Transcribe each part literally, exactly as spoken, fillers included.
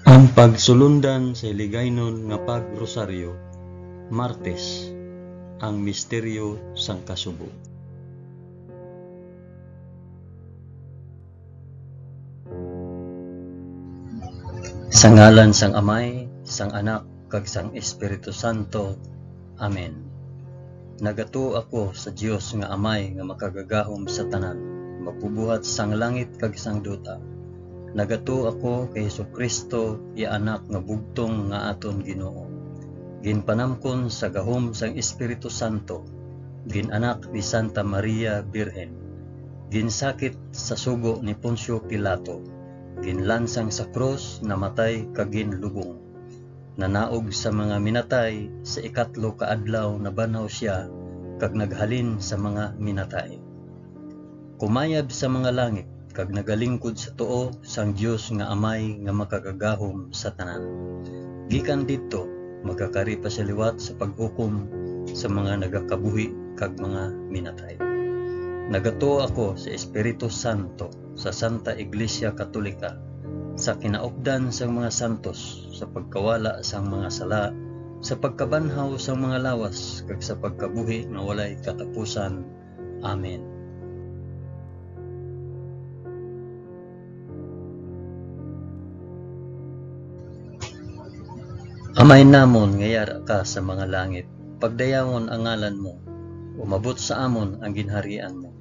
Ang pagsulundan sa Hiligaynon nga pag-rosaryo, Martes, ang misteryo sang kasubo. Sa ngalan sang Amay, sang Anak, kag sang Espiritu Santo. Amen. Nagatuo ako sa Dios nga Amay nga makagagahom sa tanan, magbubuhat sang langit kag sang duta. Nagatuo ako kay Jesu-Cristo, iya Anak nga bugtong nga aton Ginoo. Ginpanamkon sa gahom sang Espiritu Santo, gin-anak ni Santa Maria Birhen, ginsakit sa sugo ni Poncio Pilato, ginlansang sa krus, namatay kag ginlubong. Nanaog sa mga minatay, sa ikatlo ka adlaw nabanhaw sia, kag naghalin sa mga minatay. Kumayab sa mga langit, kag nagalingkod sa tuo sang Dios nga Amay nga makagagahom sa tanan. Gikan didto, magakari pa sia liwat sa paghukom sa mga nagakabuhi kag mga minatay. Nagatuo ako sa Espiritu Santo, sa Santa Iglesia Katolika, sa kinaupdan sang mga santos, sa pagkawala sang mga sala, sa pagkabanhaw sang mga lawas, kag sa pagkabuhi nga walay katapusan. Amen. Amay namon nga yara ka sa mga langit, pagdayawon ang ngalan mo, umabot sa amon ang ginharian mo.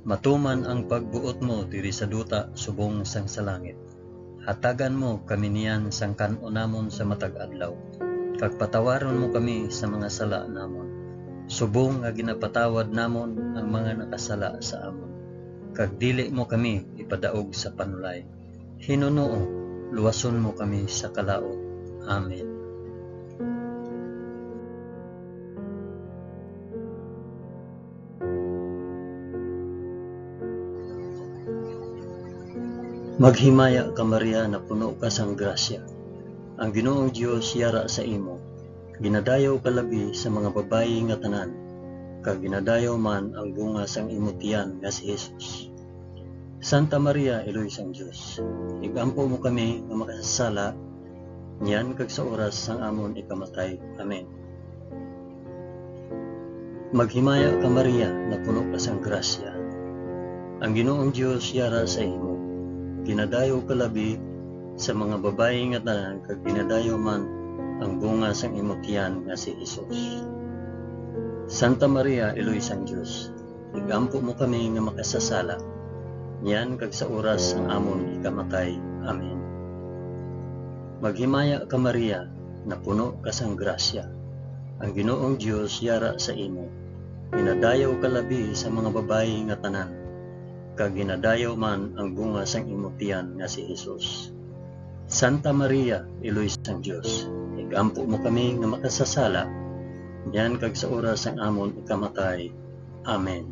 Matuman ang pagbuot mo diri sa duta subong sang sa langit. Hatagan mo kami niyan sang kan-o namon sa matag adlaw, kag patawaron mo kami sa mga sala namon, subong nga ginapatawad namon ang mga nakasala sa amon. Kag dili mo kami ipadaog sa panulay. Hinunoo, luwason mo kami sa kalaut. Amen. Maghimaya ka, Maria, napuno ka sang grasya. Ang Ginoong Dios yara sa imo. Ginadayaw ka labi sa mga babayi nga tanan, kag ginadayaw man ang bunga sang imo tiyan nga si Jesus. Santa Maria, Iloy sang Dios, igampo mo kami nga makasasala, niyan kag sa oras sang amon ikamatay. Amen. Maghimaya ka, Maria, napuno ka sang grasya. Ang Ginoong Dios yara sa imo. Ginadayaw ka labi sa mga babayi nga tanan, kag ginadayaw man ang bunga sang imo tiyan nga si Jesus. Santa Maria, Iloy sang Dios, igampo mo kami nga makasasala, niyan kag sa oras sang amon ikamatay. Amen. Maghimaya ka, Maria, napuno ka sang grasya. Ang Ginoong Dios yara sa imo. Ginadayaw ka labi sa mga babayi nga tanan, kag ginadayaw man ang bunga sang imo tiyan nga si Jesus. Santa Maria, Iloy sang Dios, igampo mo kami nga makasasala, niyan kag sa oras sang amon ikamatay. Amen.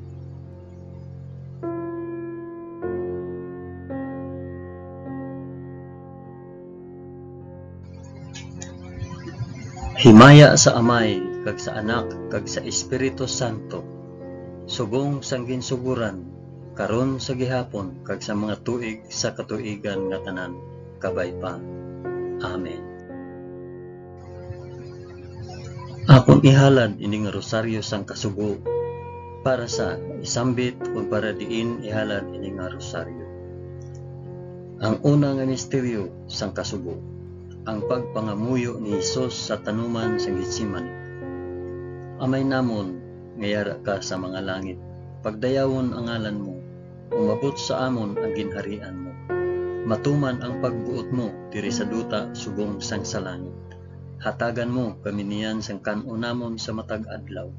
Himaya sa Amay, kag sa Anak, kag sa Espiritu Santo, subong sang ginsugoran, karon, sa gihapon, kag sa mga tuig sa katuigan nga tanan. Kabay pa. Amen. Akon ihalad ini nga rosaryo sang kasubo para sa isambit kon para diin ihalad ini nga rosaryo. Ang una nga misteryo sang kasubo, ang pagpangamuyo ni Jesus sa tanuman sang Getsemani. Amay namon nga yara ka sa mga langit, pagdayawon ang ngalan mo, umabot sa amon ang ginharian mo. Matuman ang pagbuot mo diri sa duta subong sang sa langit. Hatagan mo kami niyan sang kan-on namon sa matag adlaw,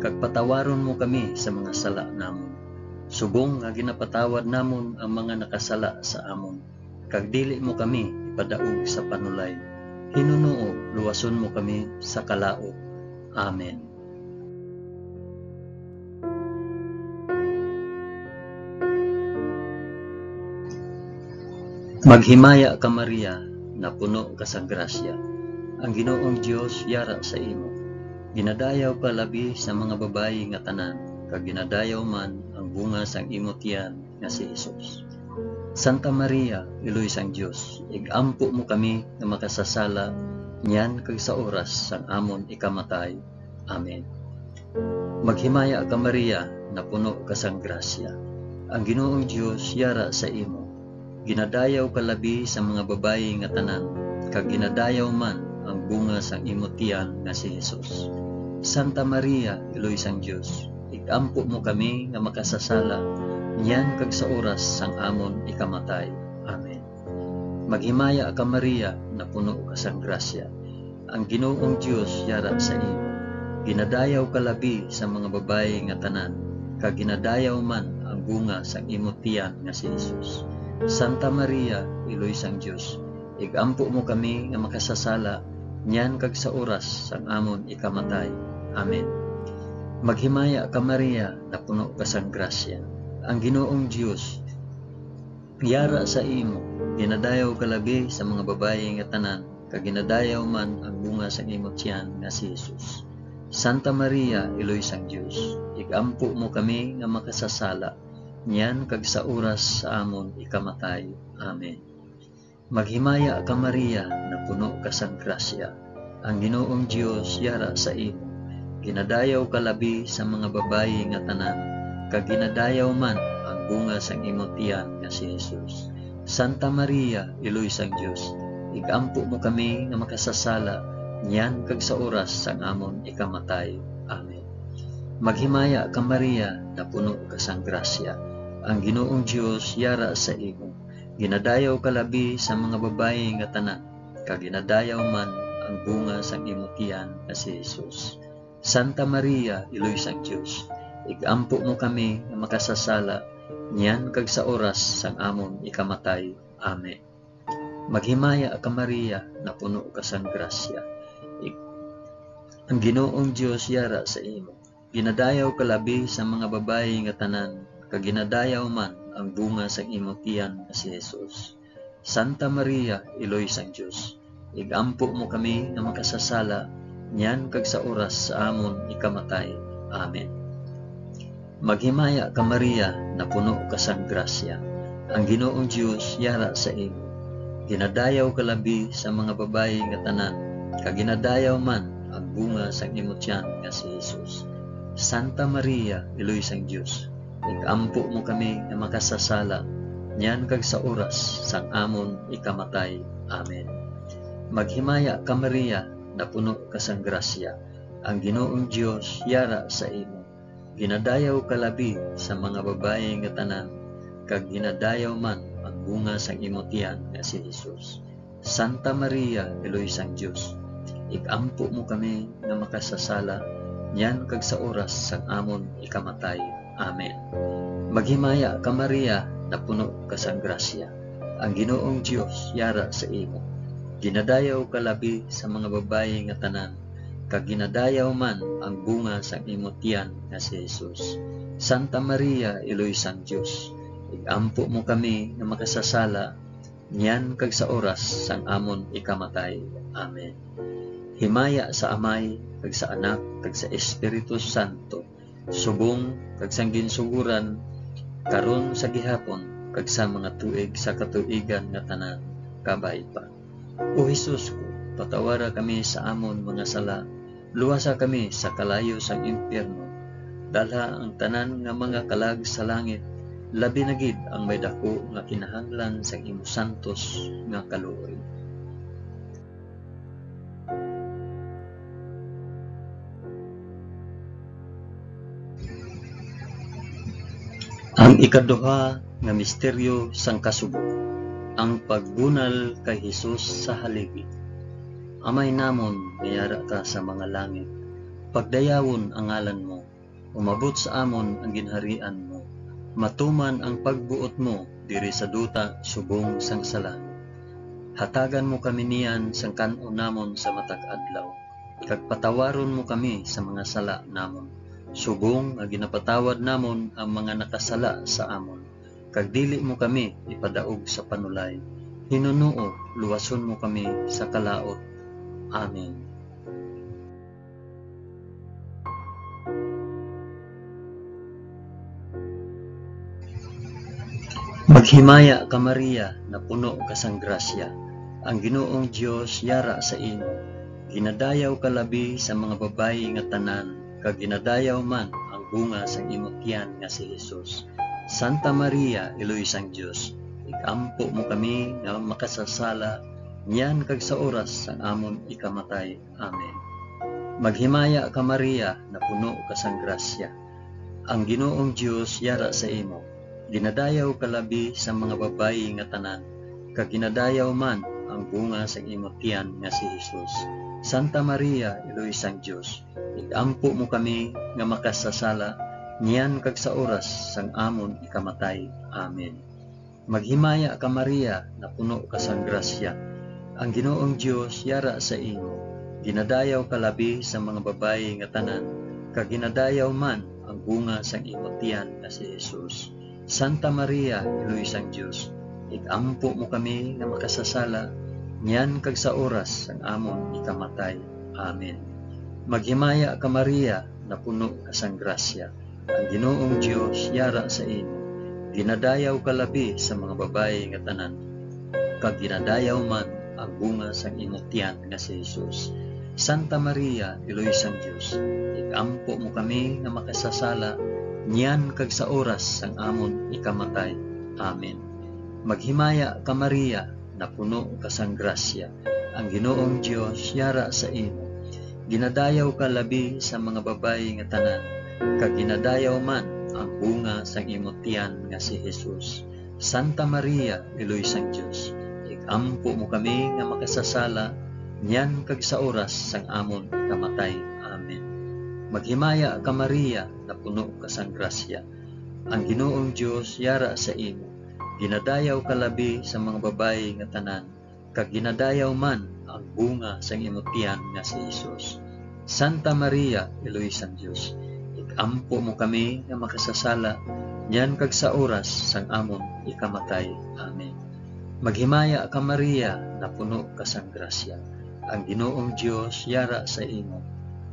kag patawaron mo kami sa mga sala namon, subong nga ginapatawad namon ang mga nakasala sa amon, kag dili mo kami ipadaog sa panulay. Hinunoo, luwason mo kami sa kalaut. Amen. Maghimaya ka, Maria, napuno ka sang grasya. Ang Ginoong Dios yara sa imo. Ginadayaw ka labi sa mga babayi nga tanan, kag ginadayaw man ang bunga sang imo tiyan nga si Jesus. Santa Maria, Iloy sang Dios, ig-ampo mo kami nga makasasala niyan kag sa oras sang amon ikamatay. Amen. Maghimaya ka, Maria, napuno ka sang grasya. Ang Ginoong Dios yara sa imo. Ginadayaw ka labi sa mga babayi nga tanan, kag ginadayaw man ang bunga sang imo tiyan nga si Jesus. Santa Maria, Iloy sang Dios, ig-ampo mo kami nga makasasala niyan kag sa oras sang amon ikamatay. Amen. Maghimaya ka, Maria, napuno ka sang grasya. Ang Ginoong Dios yara sa imo. Ginadayaw ka labi sa mga babayi nga tanan, kag ginadayaw man ang bunga sang imo tiyan nga si Jesus. Santa Maria, Iloy sang Dios, ig-ampo mo kami nga makasasala niyan kag sa oras sang amon ikamatay. Amen. Maghimaya ka, Maria, napuno ka sang grasya. Ang Ginoong Dios yara sa imo. Ginadayaw ka labi sa mga babayi nga tanan, kag ginadayaw man ang bunga sang imo tiyan nga si Jesus. Santa Maria, Iloy sang Dios, ig-ampo mo kami nga makasasala niyan kag sa oras sa amon ikamatay. Amen. Maghimaya ka, Maria, napuno ka sang grasya. Ang Ginoong Dios yara sa imo. Ginadayaw ka labi sa mga babayi nga tanan, kag ginadayaw man ang bunga sang imo tiyan nga si Jesus. Santa Maria, Iloy sang Dios, ig-ampo mo kami nga makasasala niyan kag sa oras sang amon ikamatay. Amen. Maghimaya ka, Maria, napuno ka sang grasya. Ang Ginoong Dios yara sa imo. Ginadayaw ka labi sa mga babayi nga tanan, kag ginadayaw man ang bunga sang imo tiyan nga si Jesus. Santa Maria, Iloy sang Dios, ig-ampo mo kami nga makasasala niyan kag sa oras sang amon ikamatay. Amen. Maghimaya ka, Maria, napuno ka sang grasya. Ig-, ang Ginoong Dios yara sa imo. Ginadayaw ka labi sa mga babayi nga tanan, kag ginadayaw man ang bunga sang imo tiyan nga si Jesus. Santa Maria, Iloy sang Dios, ig-ampo mo kami nga makasasala niyan kag sa oras sa amon ikamatay. Amen. Maghimaya ka, Maria, napuno ka sang grasya. Ang Ginoong Dios yara sa imo. Ginadayaw ka labi sa mga babayi nga tanan, kag ginadayaw man ang bunga sang imo tiyan nga si Jesus. Santa Maria, Iloy sang Dios, ig-ampo mo kami nga makasasala niyan kag sa oras sang amon ikamatay. Amen. Maghimaya ka, Maria, napuno ka sang grasya. Ang Ginoong Dios yara sa imo. Ginadayaw ka labi sa mga babayi nga tanan, kag ginadayaw man ang bunga sang imo tiyan nga si Jesus. Santa Maria, Iloy sang Dios, ig-ampo mo kami nga makasasala niyan kag sa oras sang amon ikamatay. Amen. Maghimaya ka, Maria, napuno ka sang grasya. Ang Ginoong Dios yara sa imo. Ginadayaw ka labi sa mga babayi nga tanan, kag ginadayaw man ang bunga sang imo tiyan nga si Jesus. Santa Maria, Iloy sang Dios, ig-ampo mo kami nga makasasala niyan kag sa oras sang amon ikamatay. Amen. Himaya sa Amay, kag sa Anak, kag sa Espiritu Santo, subong kag sang ginsugoran, karon, sa gihapon, kag sa mga tuig sa katuigan nga tanan. Kabay pa. O Jesus ko, patawara kami sa amon mga sala, luwasa kami sa kalayo sang impyerno, dalha ang tanan nga mga kalag sa langit, labi na gid ang may daku nga kinahanglan sang imo santos nga kaluoy. Ang ikaduha nga misteryo sang kasubo, ang pagbunal kay Jesus sa haligi. Amay namon nga yara ka sa mga langit, pagdayawon ang ngalan mo, umabot sa amon ang ginharian mo, matuman ang pagbuot mo diri sa duta subong sang sa langit. Hatagan mo kami niyan sang kan-on namon sa matag adlaw, kag patawaron mo kami sa mga sala namon, subong nga ginapatawad namon ang mga nakasala sa amon, kag dili mo kami ipadaog sa panulay. Hinunoo, luwason mo kami sa kalaut. Amen. Himaya ka, Maria, napuno ka sang grasya, ang Ginoong Dios yara sa imo. Ginadayaw ka labi sa mga babayi nga tanan, kag ginadayaw man ang bunga sang imo tiyan nga si Jesus. Santa Maria, Iloy sang Dios, igampo mo kami nga makasasala, niyan kag sa oras sang amon ikamatay. Amen. Maghimaya ka, Maria, napuno ka sang grasya. Ang Ginoong Dios yara sa imo. Ginadayaw ka labi sa mga babayi nga tanan, kag ginadayaw man ang bunga sang imo tiyan nga si Jesus. Santa Maria, Iloy sang Dios, igampo mo kami nga makasasala, niyan kag sa oras sang amon ikamatay. Amen. Maghimaya ka, Maria, napuno ka sang grasya. Ang Ginoong Dios yara sa imo. Ginadayaw ka labi sa mga babayi nga tanan, kag ginadayaw man ang bunga sang imo tiyan nga si Jesus. Santa Maria, Iloy sang Dios, igampo mo kami nga makasasala, niyan kag sa oras sang amon ikamatay. Amen. Maghimaya ka, Maria, napuno ka sang grasya. Ang Ginoong Dios yara sa imo. Ginadayaw ka labi sa mga babayi nga tanan, kag ginadayaw man ang bunga sang imo tiyan nga si Jesus. Santa Maria, Iloy sang Dios, igampo mo kami nga makasasala, niyan kag sa oras sang amon ikamatay. Amen. Maghimaya ka, Maria, napuno ka sang grasya. Ang Ginoong Dios yara sa imo. Ginadayaw ka labi sa mga babayi nga tanan, kag ginadayaw man ang bunga sang imo tiyan nga si Jesus. Santa Maria, Iloy sang Dios, igampo mo kami nga makasasala, niyan kag sa oras sang amon ikamatay. Amen. Maghimaya ka, Maria, napuno ka sang grasya. Ang Ginoong Dios yara sa imo. Ginadayaw ka labi sa mga babayi nga tanan, kag ginadayaw man ang bunga sang imo tiyan nga si Jesus. Santa Maria, Iloy sang Dios, igampo mo kami nga makasasala, niyan kag sa oras sang amon ikamatay. Amen. Maghimaya ka, Maria, napuno ka sang grasya. Ang Ginoong Dios yara sa imo.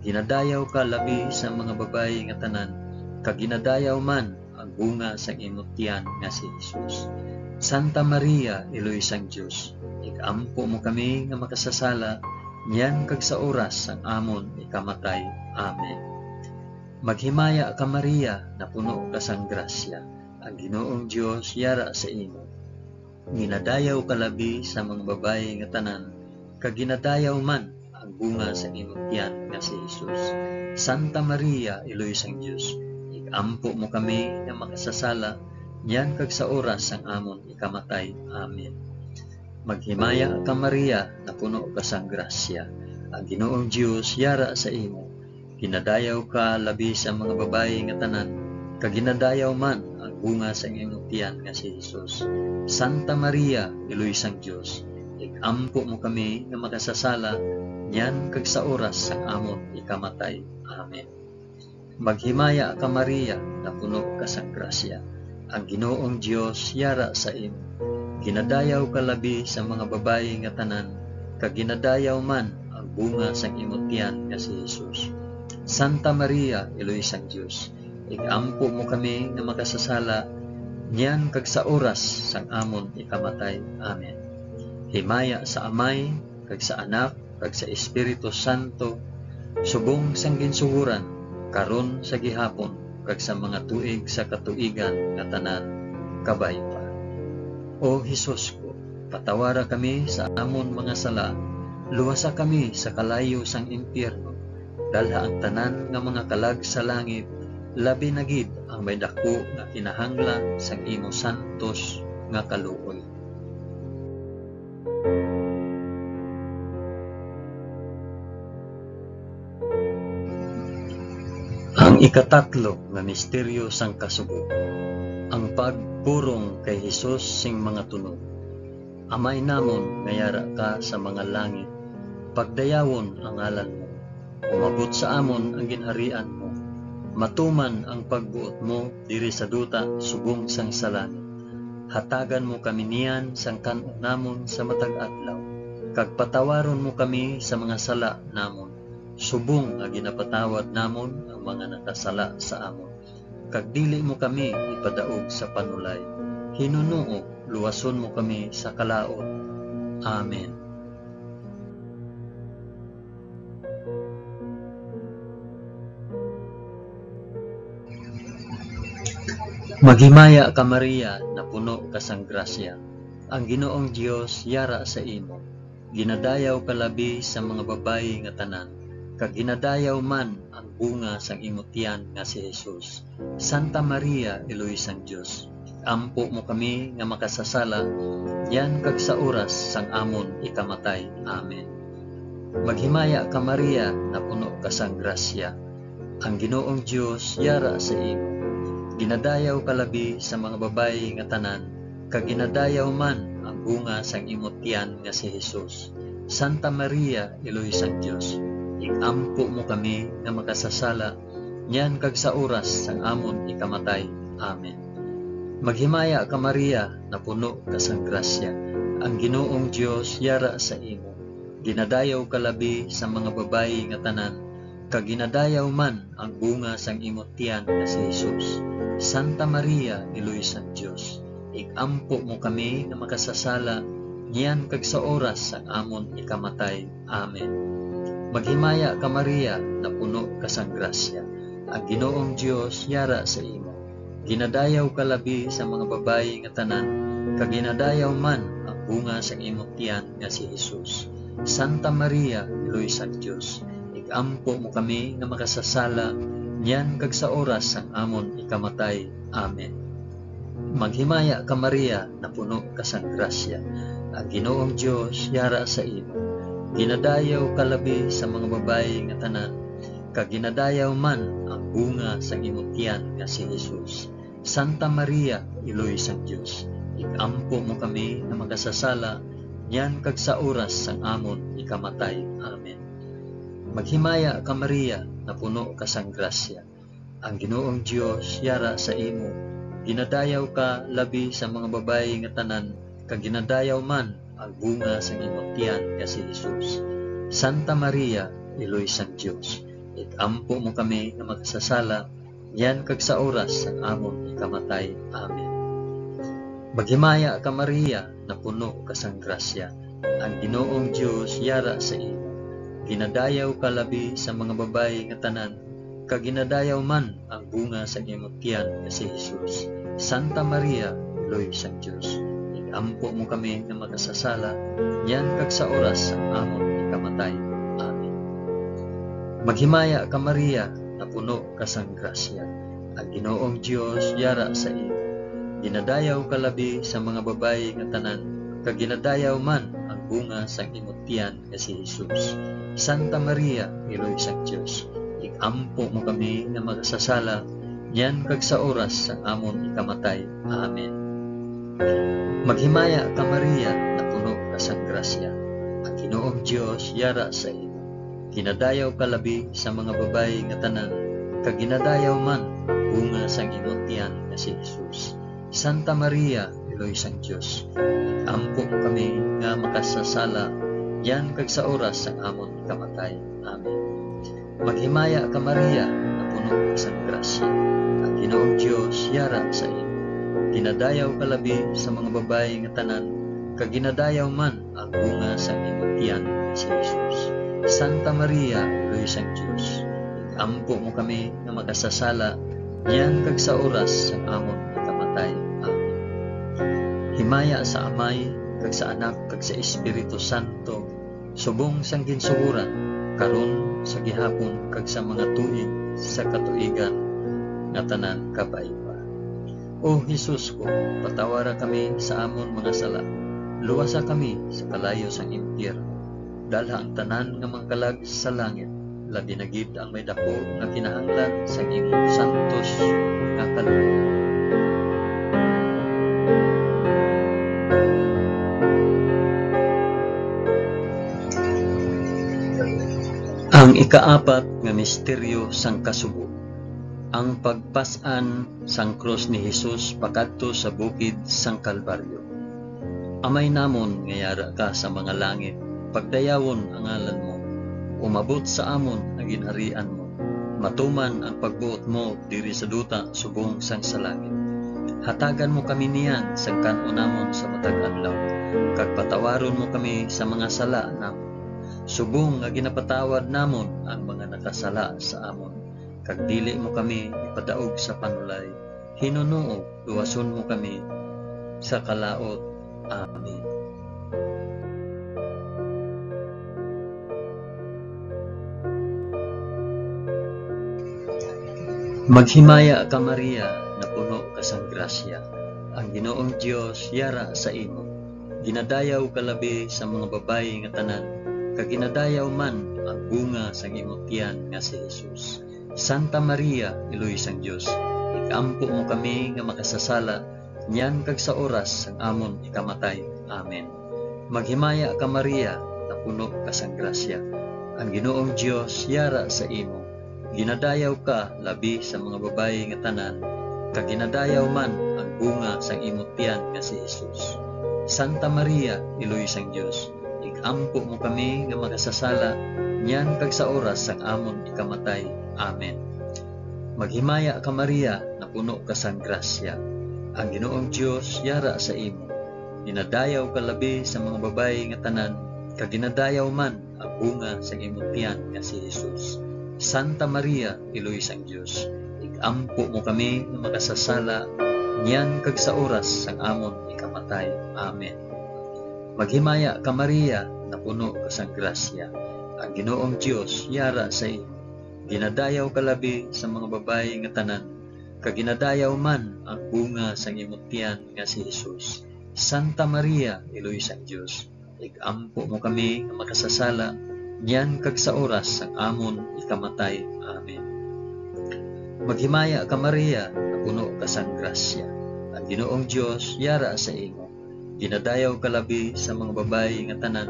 Ginadayaw ka labi sa mga babayi nga tanan, kag ginadayaw man ang bunga sang imo tiyan nga si Jesus. Santa Maria, Iloy sang Dios, igampo mo kami nga makasasala, niyan kag sa oras sang amon ikamatay. Amen. Maghimaya ka, Maria, napuno ka sang grasya. Ang Ginoong Dios yara sa imo. Ginadayaw ka labi sa mga babayi nga tanan, kag ginadayaw man ang bunga sa imong tiyan nga si Jesus. Santa Maria, Iloy sang Dios, igampo mo kami nga makasasala, niyan kag sa oras sang amon ikamatay. Amen. Maghimaya ka, Maria, napuno ka sang grasya. Ang Ginoong Dios yara sa imo. Ginadayaw ka labi sa mga babayi nga tanan, kag ginadayaw man ang bunga sang imong tiyan nga si Jesus. Santa Maria, Iloy sang Dios, igampo mo kami nga makasasala, niyan kag sa oras sang amon ikamatay. Amen. Maghimaya ka, Maria, napuno ka sang grasya. Ang Ginoong Dios yara sa imo. Ginadayaw ka labi sa mga babayi nga tanan, kag ginadayaw man ang bunga sang imo tiyan nga si Jesus. Santa Maria, Iloy sang Dios, igampo mo kami nga makasasala, niyan kag sa oras sang amon ikamatay. Amen. Himaya sa Amay, kag sa Anak, kag sa Espiritu Santo, subong sang ginsugoran, karon, sa gihapon, kag sa mga tuig sa katuigan nga tanan. Kabay pa. O Jesus ko, patawara kami sa amon mga sala, luwasa kami sa kalayo sang impyerno, dalha ang tanan nga mga kalag sa langit, labi na gid ang may daku nga kinahanglan sang imo santos nga kaluoy. Ang ikatatlo nga misteryo sang kasubo, ang pagpurong kay Jesus sing mga tunog. Amay namon nga yara ka sa mga langit, pagdayawon ang ngalan mo. Umabot sa amon ang ginharian mo. Matuman ang pagbuot mo diri sa duta subong sang sa langit. Hatagan mo kami niyan sang kan-on namon sa matag adlaw, kag patawaron mo kami sa mga sala namon, subong nga ginapatawad namon ang mga nakasala sa amon. Kag dili mo kami ipadaog sa panulay, Ginoo, luwason mo kami sa kalaut. Amen. Maghimaya ka, Maria, napuno ka sang grasya. Ang Ginoong Dios yara sa imo. Ginadayaw ka labi sa mga babayi nga tanan, kag ginadayaw man ang bunga sang imo tiyan nga si Jesus. Santa Maria, Iloy sang Dios, ampo mo kami nga makasasala, niyan kag sa oras sang amon ikamatay. Amen. Maghimaya ka, Maria, napuno ka sang grasya. Ang Ginoong Dios yara sa imo. Ginadayaw ka labi sa mga babayi nga tanan, kag ginadayaw man ang bunga sang imo tiyan nga si Jesus. Santa Maria, Iloy sang Dios, ig-ampo mo kami nga makasasala, niyan kag sa oras sang amon ikamatay. Amen. Maghimaya ka, Maria, napuno ka sang grasya. Ang Ginoong Dios yara sa imo. Ginadayaw ka labi sa mga babayi nga tanan, kag ginadayaw man ang bunga sang imo tiyan nga si Jesus. Santa Maria, Iloy sang Dios, ig-ampo mo kami nga makasasala, niyan kag sa oras sang amon ikamatay. Amen. Maghimaya ka, Maria, napuno ka sang grasya. Ang Ginoong Dios yara sa imo. Ginadayaw ka labi sa mga babayi nga tanan, kag ginadayaw man ang bunga sang imo tiyan nga si Jesus. Santa Maria, Iloy sang Dios, ig-ampo mo kami nga makasasala, niyan kag sa oras sang amon ikamatay. Amen. Maghimaya ka, Maria, napuno ka sang grasya. Ang Ginoong Dios yara sa imo. Ginadayaw ka labi sa mga babayi nga tanan, kag ginadayaw man ang bunga sang imo tiyan nga si Jesus. Santa Maria, Iloy sang Dios, ig-ampo mo kami nga makasasala, niyan kag sa oras sang amon ikamatay. Amen. Maghimaya ka, Maria, napuno ka sang grasya. Ang Ginoong Dios yara sa imo. Ginadayaw ka labi sa mga babayi nga tanan, kag ginadayaw man ang bunga sang imo tiyan nga si Jesus. Santa Maria, Iloy sang Dios, ig-ampo mo kami nga makasasala, niyan kag sa oras sang amon ikamatay. Amen. Maghimaya ka, Maria, napuno ka sang grasya. Ang Ginoong Dios yara sa imo. Ginadayaw ka labi sa mga babayi nga tanan, kag ginadayaw man ang bunga sang imo tiyan nga si Jesus. Santa Maria, Iloy sang Dios, ig-ampo mo kami nga makasasala, niyan kag sa oras sang amon ikamatay. Amen. Maghimaya ka, Maria, napuno ka sang grasya. Ang Ginoong Dios yara sa imo. Ginadayaw ka labi sa mga babayi nga tanan, kag ginadayaw man ang bunga sang imo tiyan nga si Jesus. Santa Maria, Iloy sang Dios, ig-ampo mo kami nga makasasala, niyan kag sa oras sang amon ikamatay. Amen. Maghimaya ka, Maria, napuno ka sang grasya. Ang Ginoong Dios yara sa imo. Ginadayaw ka labi sa mga babayi nga tanan, kag ginadayaw man ang bunga sang imo tiyan nga si Jesus. Santa Maria, Iloy sang Dios, ig-ampo mo kami nga makasasala, niyan kag sa oras sang amon kamatay. Amen. Maghimaya ka, Maria, nga puno ka sang grasya. Ang Ginoong Dios yara sa imo. Ginadayaw ka labi sa mga babayi nga tanan, kag ginadayaw man ang bunga sang imo tiyan, si Jesus. Santa Maria, Iloy sang Dios, ig-ampo mo kami nga makasasala, niyan kag sa oras sang amon pagkamatay. Amen. Himaya sa Amay, kag sa Anak, kag sa Espiritu Santo, subong sang ginsugoran, karon, sa gihapon, kag sa mga tuig sa katuigan nga tanan. Kabay pa. O Jesus ko, patawara kami sa amon mga sala, luwasa kami sa kalayo sang impyerno, dalha ang tanan nga mga kalag sa langit, labi na gid ang may daku nga kinahanglan sang imong santos nga kalooban. Ang ikaapat nga misteryo sang kasubo, ang pagpas-an sang krus ni Jesus pakadto sa bukid sang Kalbaryo. Amay namon nga yara ka sa mga langit, pagdayawon ang ngalan mo. Umabot sa amon ang ginharian mo. Matuman ang pagbuot mo diri sa duta subong sang sa langit. Hatagan mo kami niyan sang kan-o namon sa matag adlaw, kag patawaron mo kami sa mga sala namon, subong nga ginapatawad namon ang mga nakasala sa amon, kag dili mo kami ipadaog sa panulay. Hinunoa, luwason mo kami sa kalaut. Amen. Maghimaya ka, Maria, nga puno ka sang grasya. Ang Ginoong Dios yara sa imo. Ginadayaw ka labi sa mga babayi nga tanan, kag ginadayaw man ang bunga sang imo tiyan nga si Jesus. Santa Maria, Iloy sang Dios, ig-ampo mo kami nga makasasala, niyan kag sa oras sang amon ikamatay. Amen. Maghimaya ka, Maria, nga puno ka sang grasya. Ang Ginoong Dios yara sa imo. Ginadayaw ka labi sa mga babayi nga tanan, kag ginadayaw man ang bunga sang imo tiyan nga si Jesus. Santa Maria, Iloy sang Dios, ig-ampo mo kami nga makasasala, niyan kag sa oras sang amon ikamatay. Amen. Maghimaya ka, Maria, nga puno ka sang grasya. Ang Ginoong Dios yara sa imo. Ginadayaw ka labi sa mga babayi nga tanan, kag ginadayaw man ang bunga sang imo tiyan nga si Jesus. Santa Maria, Iloy sang Dios, ig-ampo mo kami nga makasasala, niyan kag sa oras sang amon ikamatay. Amen. Maghimaya ka, Maria, nga puno ka sang grasya. Ang Ginoong Dios yara sa imo. Ginadayaw ka labi sa mga babayi nga tanan, kag ginadayaw man ang bunga sang imo tiyan nga si Jesus. Santa Maria, Iloy sang Dios, ig-ampo mo kami nga makasasala, niyan kag sa oras sang amon ikamatay. Amen. Maghimaya ka, Maria, nga puno ka sang grasya. Ang Ginoong Dios yara sa imo. Ginadayaw ka labi sa mga babayi nga tanan,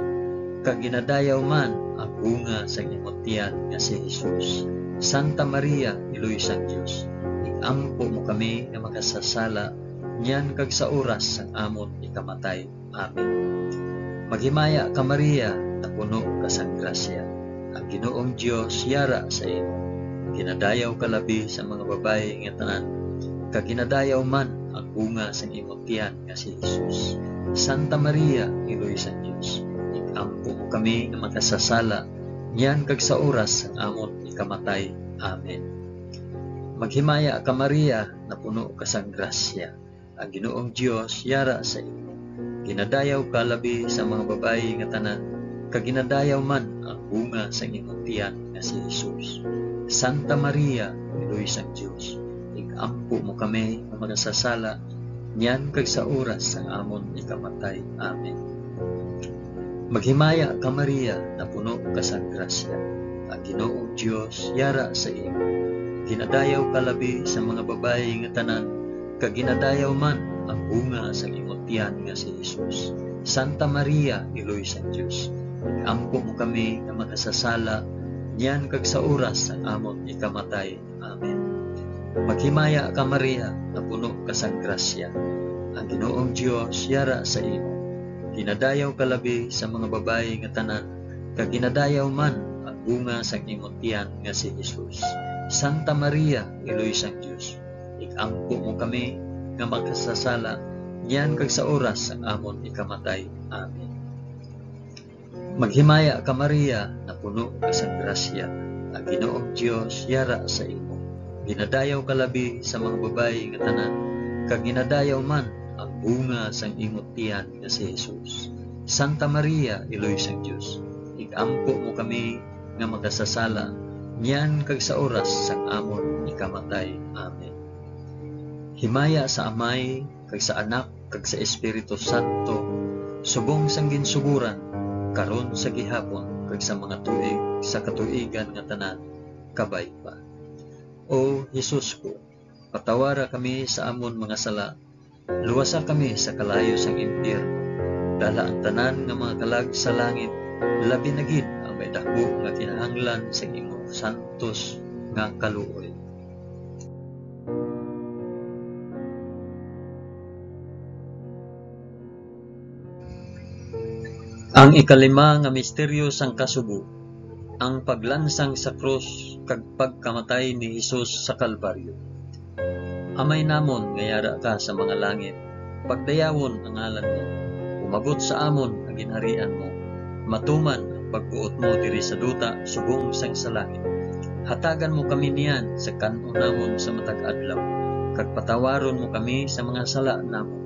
kag ginadayaw man ang bunga sang imo tiyan nga si Jesus. Santa Maria, Iloy sang Dios, ig-ampo mo kami nga makasasala, niyan kag sa oras sang amon ikamatay. Amen. Maghimaya ka, Maria, nga puno ka sang grasya. Ang Ginoong Dios yara sa imo. Ginadayaw ka labi sa mga babayi nga tanan, kag ginadayaw man ang bunga sang imo tiyan nga si Jesus. Santa Maria, Iloy sang Dios, ig-ampo mo kami nga makasasala, niyan kag sa oras sang amon ikamatay. Amen. Maghimaya ka, Maria, nga puno ka sang grasya. Ang Ginoong Dios yara sa imo. Ginadayaw ka labi sa mga babayi nga tanan, kag ginadayaw man ang bunga sang imo tiyan nga si Jesus. Santa Maria, Iloy sang Dios, ig-ampo mo kami nga makasasala, niyan kag sa oras sang amon ikamatay. Amen. Maghimaya ka, Maria, nga puno ka sang grasya. Ang Ginoong Dios yara sa imo. Ginadayaw ka labi sa mga babayi nga tanan, kag ginadayaw man ang bunga sang imo tiyan nga si Jesus. Santa Maria, Iloy sang Dios, ig-ampo mo kami nga makasasala, niyan kag sa oras sang amon ikamatay. Amen. Maghimaya ka, Maria, nga puno ka sang grasya. Ang Ginoong Dios yara sa imo. Ginadayaw ka labi sa mga babayi nga tanan, kag ginadayaw man ang bunga sang imo tiyan nga si Jesus. Santa Maria, Iloy sang Dios, ig-ampo mo kami nga makasasala, niyan kag sa oras sang amon ikamatay. Amen. Maghimaya ka, Maria, nga puno ka sang grasya, ang Ginoong Dios yara sa imo. Ginadayaw ka labi sa mga babayi nga tanan, kag ginadayaw man ang bunga sang imo tiyan nga si Jesus. Santa Maria, Iloy sang Dios, ig-ampo mo kami nga makasasala, niyan kag sa oras sang amon ikamatay. Amen. Himaya sa Amay, kag sa Anak, kag sa Espiritu Santo, subong sang ginsugoran, karon, sa gihapon, kag sa mga tuig sa katuigan nga tanan. Kabay pa. O Jesus ko, patawara kami sa amon mga sala, luwasa kami sa kalayo sang impyerno, dala ang tanan nga mga kalag sa langit, labi na gid ang may daku nga kinahanglan sang imong santos nga kaluoy. Ang ikalima nga misteryo sang kasubo, ang paglansang sa krus kag pagkamatay ni Jesus sa Kalbaryo. Amay namon nga yara ka sa mga langit, pagdayawon ang ngalan mo. Umabot sa amon ang ginharian mo. Matuman ang pagbuot mo diri sa duta subong sang sa langit. Hatagan mo kami niyan sa kan-on namon sa matag adlaw, kag patawaron mo kami sa mga sala namon,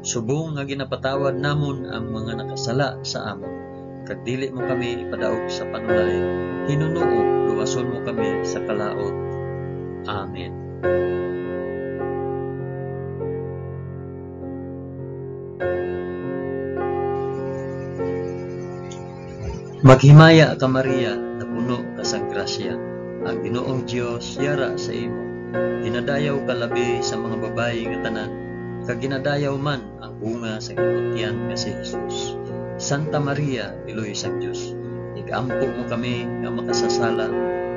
subong nga ginapatawad namon ang mga nakasala sa amon. Kag dili mo kami ipadaog sa panulay, hinunoo, luwason mo kami sa kalaut. Amen. Maghimaya ka, Maria, napuno ka sang grasya. Ang Ginoong Dios yara sa imo. Ginadayaw ka labi sa mga babayi nga tanan, kag ginadayaw man ang bunga sa imong tiyan nga si Jesus. Santa Maria, Iloy sang Dios, ig-ampo mo kami nga makasasala,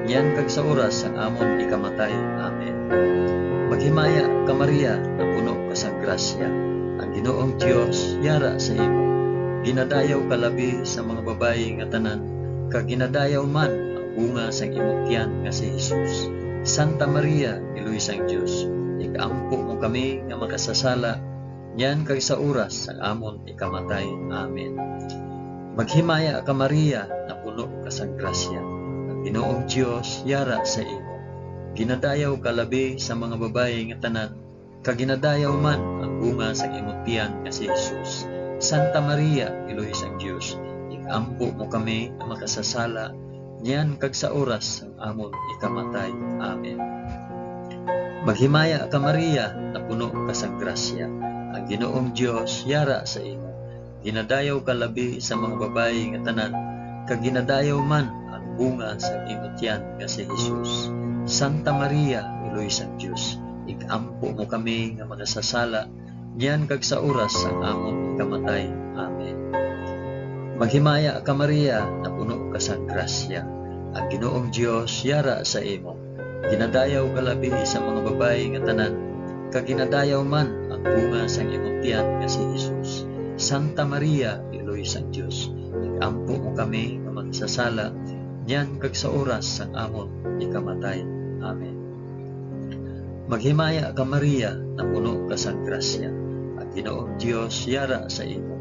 niyan kag sa oras sang amon ikamatay. Amen. Maghimaya ka, Maria, napuno ka sang grasya. Ang Ginoong Dios yara sa imo. Ginadayaw ka labi sa mga babayi nga tanan, kag ginadayaw man ang bunga sang imong tiyan nga si Jesus. Santa Maria, Iloy sang Dios, ig-ampo mo kami nga makasasala, niyan kag sa oras sang amon ikamatay. Amen. Maghimaya ka, Maria, napuno ka sang grasya. Ang Ginoong Dios yara sa imo. Ginadayaw ka labi sa mga babayi nga tanan, kag ginadayaw man ang bunga sang imong tiyan nga si Jesus. Santa Maria, Iloy sang Dios, ig-ampo mo kami nga makasasala, niyan kag sa oras sang amon ikamatay. Amen. Maghimaya ka, Maria, napuno ka sang grasya. Ang Ginoong Dios yara sa imo. Ginadayaw ka labi sa mga babayi nga tanan, kag ginadayaw man ang bunga sang imo tiyan nga si Jesus. Santa Maria, Iloy sang Dios, ig-ampo mo kami nga makasasala, niyan kag sa oras sang amon kamatay. Amen. Maghimaya ka, Maria, napuno ka sang grasya. Ang Ginoong Dios yara sa imo. Ginadayaw ka labi sa mga babayi nga tanan, kag ginadayaw man ang bunga sang imong tiyan nga si Jesus. Santa Maria, Iloy sang Dios, ig-ampo mo kami nga makasasala, niyan kag sa oras sang amon ikamatay. Amen. Maghimaya ka, Maria, napuno ka sang grasya. Ang Ginoong Dios yara sa imo.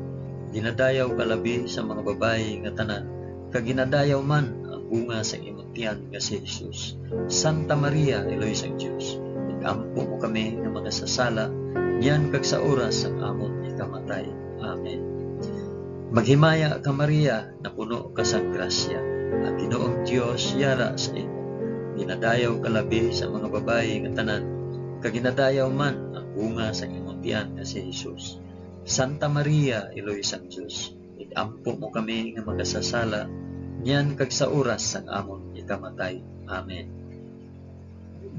Ginadayaw ka labi sa mga babayi nga tanan, kag ginadayaw man ang bunga sang imong tiyan nga si Jesus. Santa Maria, Iloy sang Dios, ig-ampo mo kami nga makasasala, niyan kag sa oras sang amon ikamatay. Amen. Maghimaya ka, Maria, napuno ka sang grasya. Ang Ginoong Dios yara sa imo. Ginadayaw ka labi sa mga babayi nga tanan, kag ginadayaw man ang bunga sang imong tiyan nga si Jesus. Santa Maria, Iloy sang Dios, ig-ampo mo kami nga makasasala, niyan kag sa oras sang amon ikamatay. Amen.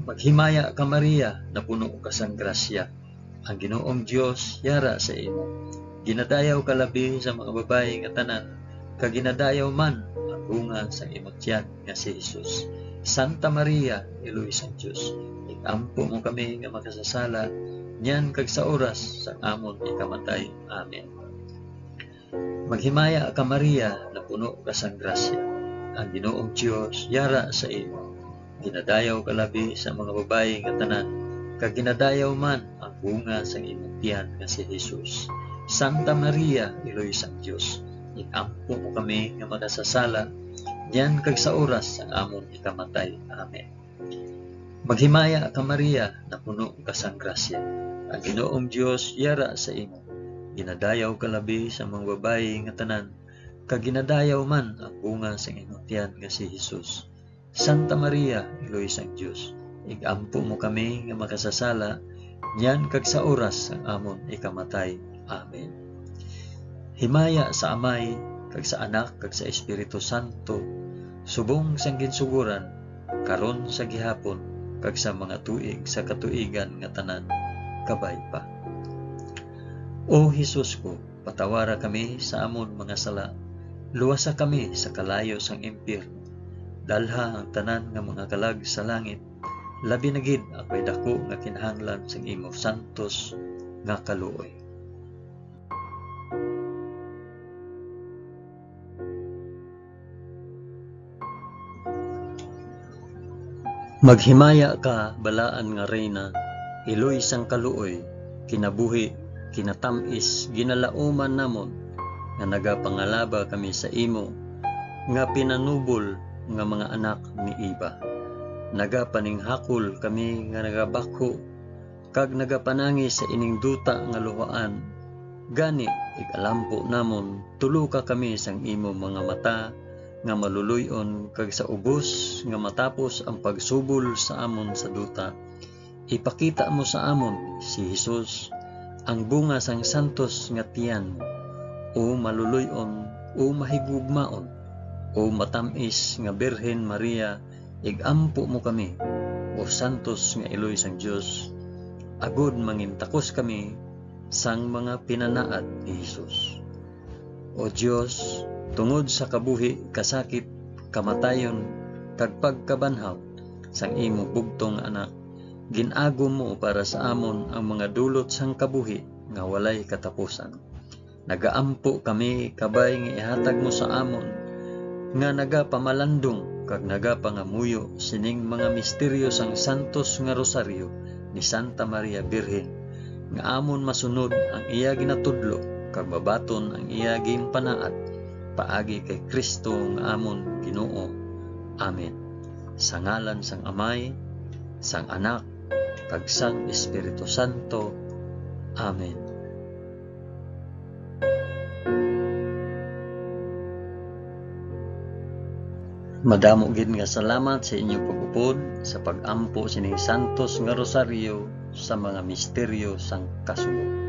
Maghimaya ka, Maria, napuno ka sang grasya. Ang Ginoong Dios yara sa imo. Ginadayaw ka labi sa mga babayi nga tanan, kag ginadayaw man ang bunga sang imong tiyan nga si Jesus. Santa Maria, Iloy sang Dios, ig-ampo mo kami nga makasasala, niyan kag sa oras sang amon ikamatay. Amen. Maghimaya ka, Maria, napuno ka sang grasya. Ang Ginoong Dios yara sa imo. Ginadayaw ka labi sa mga babayi nga tanan, kag ginadayaw man ang bunga sang imong tiyan nga si Jesus. Santa Maria, Iloy sang Dios, ig-ampo mo kami nga makasasala, niyan kag sa oras sang amon ikamatay. Amen. Maghimaya ka, Maria, napuno ka sang grasya. Ang Ginoong Dios yara sa imo. Ginadayaw ka labi sa mga babayi nga tanan, kag ginadayaw man ang bunga sang imong tiyan nga si Jesus. Santa Maria, Iloy sang Dios, ig-ampo mo kami nga makasasala, niyan kag sa oras sang amon ikamatay. Amen. Himaya sa Amay, kag sa Anak, kag sa Espiritu Santo, subong sang ginsugoran, karon, sa gihapon, kag sa mga tuig sa katuigan nga tanan. Kabay pa. O Jesus ko, patawara kami sa amon mga sala, luwasa kami sa kalayo sang impyerno, dalha ang tanan nga mga kalag sa langit, labi na gid ang may daku nga kinahanglan sang imo santos nga kaluoy. Maghimaya ka, balaan nga Reyna, iloy sang kaluoy, kinabuhi, kinatamis, ginalauman namon nga nagapangalaba kami sa imo nga pinanubol nga mga anak ni Eva. Nagapaninghakol kami nga nagabakho kag nagapanangis sa ining duta nga luhaan. Gani, ig-alampo namon, tuloka kami sang imo mga mata nga maluloy-on, kag sa ubos nga matapos ang pagsubol sa amon sa duta, ipakita mo sa amon si Jesus, ang bunga sang santos nga tiyan, o maluloy-on, o mahigugmaon, o matam-is nga Birhen Maria, ig-ampo mo kami, o santos nga iloy sang Dios, agod mangintakos kami sang mga pinanaad ni Jesus. O Dios, tungod sa kabuhi, kasakit, kamatayon, kag pagkabanhaw sang imo bugtong nga Anak, gin-agom mo para sa amon ang mga dulot sang kabuhi nga walay katapusan. Nagaampo kami, kabay nga ihatag mo sa amon nga nagapamalandong kag nagapangamuyo sining mga misteryo sang santos nga rosaryo ni Santa Maria Birhen, nga amon masunod ang iya ginatudlo kag mabaton ang iya ginpanaad, paagi kay Cristo nga amon Ginoo. Amen. Sa ngalan sang Amay, sang Anak, kag sang Espiritu Santo. Amen. Madamo gid nga salamat sa inyo pag-upod sa pag-ampo sining santos nga rosaryo sa mga misteryo sang kasubo.